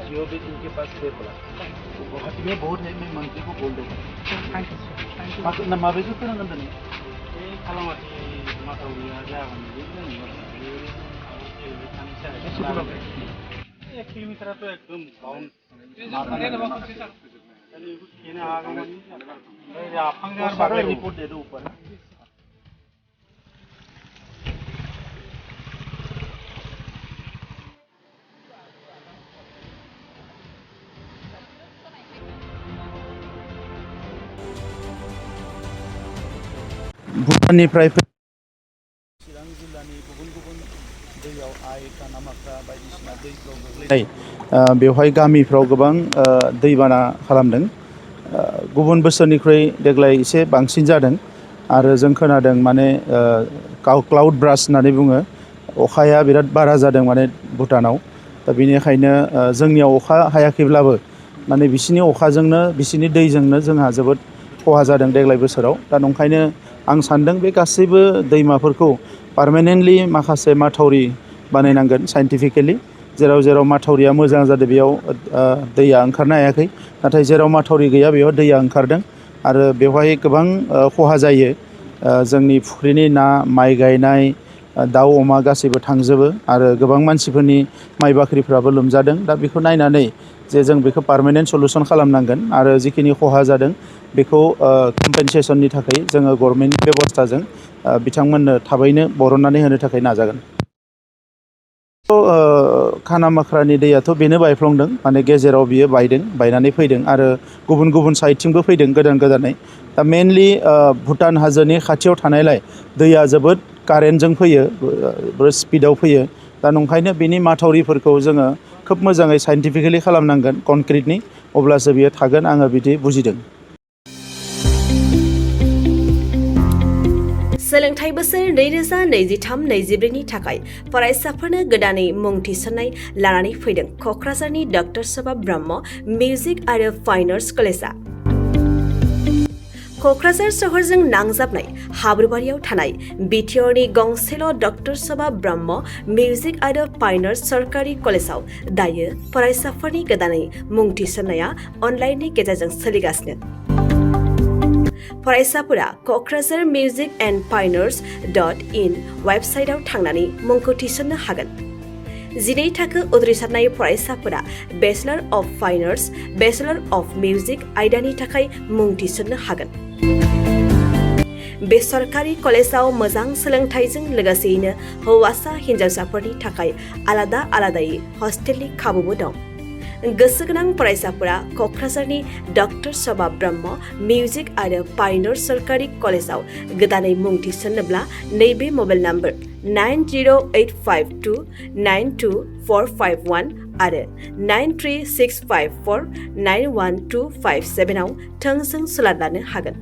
जो भी इनके पास है बोला गुवाहाटी में बहुत है मैं मंत्री को बोल दूँगा थैंक यू सर ना माबेखौ फोरोंगोन दिनै एक किलोमीटर तो एकदम बाउंड रिपोर्ट दे दो ऊपर भुटाननिफ्राय चिरां जिल्लानि गुबुन गुबुन दैयाव आइ कानामाख्रा बायदिसिना दैफ्राव गोग्लैनाय बेवहाय गामिफ्राव गोबां दैबाना खालामदों गुबुन बोसोरनिख्रुइ देग्लाय एसे बांसिन जादों आरो जों खोनादों माने क्लाउड ब्रास्ट होननानै बुङो अखाया बिराद बारा जादों माने भुटानाव दा बेनिखायनो जोंनियाव अखा हायाखैब्लाबो माने बिसिनि अखाजोंनो बिसिनि दैजोंनो जोंहा जोबोद खहा जादों देग्लाय बोसोराव दा नंखायनो आं सान्दों बे गासैबो दैमाफोरखौ पार्मानेन्टलि माखासे माथावरि बानायनांगोन साइन्टिफिकेलि जेराव जेराव माथावरिया मोजां जादों बेयाव दैया ओंखारनो हायाखै नाथाय जेराव माथावरि गैया बेयाव दैया ओंखारदों आरो बेवहाय गोबां खहा जायो जोंनि फुख्रिनि ना माइ गायनाय दाउ अमा गासैबो थांजोबो आरो गोबां मानसिफोरनि माइ बाख्रिफ्राबो लोमजादों दा बेखौ नायनानै जे जों बेखौ पार्मानेन्ट सलुसन खालामनांगोन आरो जिखिनि खहा जादों बेखौ कम्पेनसेसननि थाखाय जोङो गभर्नमेन्टनि बेबस्थाजों बिथांमोननो थाबैनो बरननानै होनो थाखाय नाजागोन खानामाख्रानि दैयाथ' बेनो बायफ्लंदों माने गेजेराव बियो बायनानै फैदों आरो गुबुन गुबुन साइडथिंबो फैदों गोदानै दा मेनलि भुटान हाजोनि खाथियाव थानायलाय दैया जोबोद कारेन्टजों फैयो स्पिडाव फैयो दा नंखायनो बिनि माथावरिफोरखौ जोङो खोब मोजाङै साइन्टिफिकेलि खालामनांगोन कनक्रिटनि अब्लासो बियो थागोन आङो बिदि बुजिदों सोलोंथाइ बोसोर 2023-24 नि थाखाय फरायसाफोरनो गोदानै मुं थिसननाय लानानै फैदों क'क्राझारनि डक्टर सभा ब्रह्म मिउजिक आरो फाइन आर्ट्स कलेजआ क'क्राझार सहरजों नांजाबनाय हाब्रुबारियाव थानाय बिटिआरनि गंसेल' डक्टर सभा ब्रह्म मिउजिक आरो फाइन आर्ट्स सरकारि कलेजआव दायो फरायसाफोरनि गोदानै मुं थिसननाया अनलाइननि गेजेरजों सोलिगासिनो फरायसाफोरा क'क्राझार मिउजिक एन्ड फाइन आर्ट्स.in वेबसाइटआव थांनानै मुंखौ थिसननो हागोन 12 थाखो उद्रिसारनाय फरायसाफोरा bachelor of fine arts bachelor of music आयदानि थाखाय मुं थिसननो हागोन बे सरकारि कलेजाव मोजां सोलोंथाइजों लोगोसेयैनो हौवासा हिन्जावसाफोरनि थाखाय आलादायै हस्टेलनि खाबुबो दं गोसो गोनां फरायसाफोरा क'क्राझारनि डक्टर सभा ब्रह्म मिउजिक आरो फाइन आर्ट्स सरकारि कलेजाव गोदानै मुं थिसननोब्ला नैबे मबाइल नम्बर 9084292451 आरो 93654912557 आव थोंजों सोलाद लानो हागोन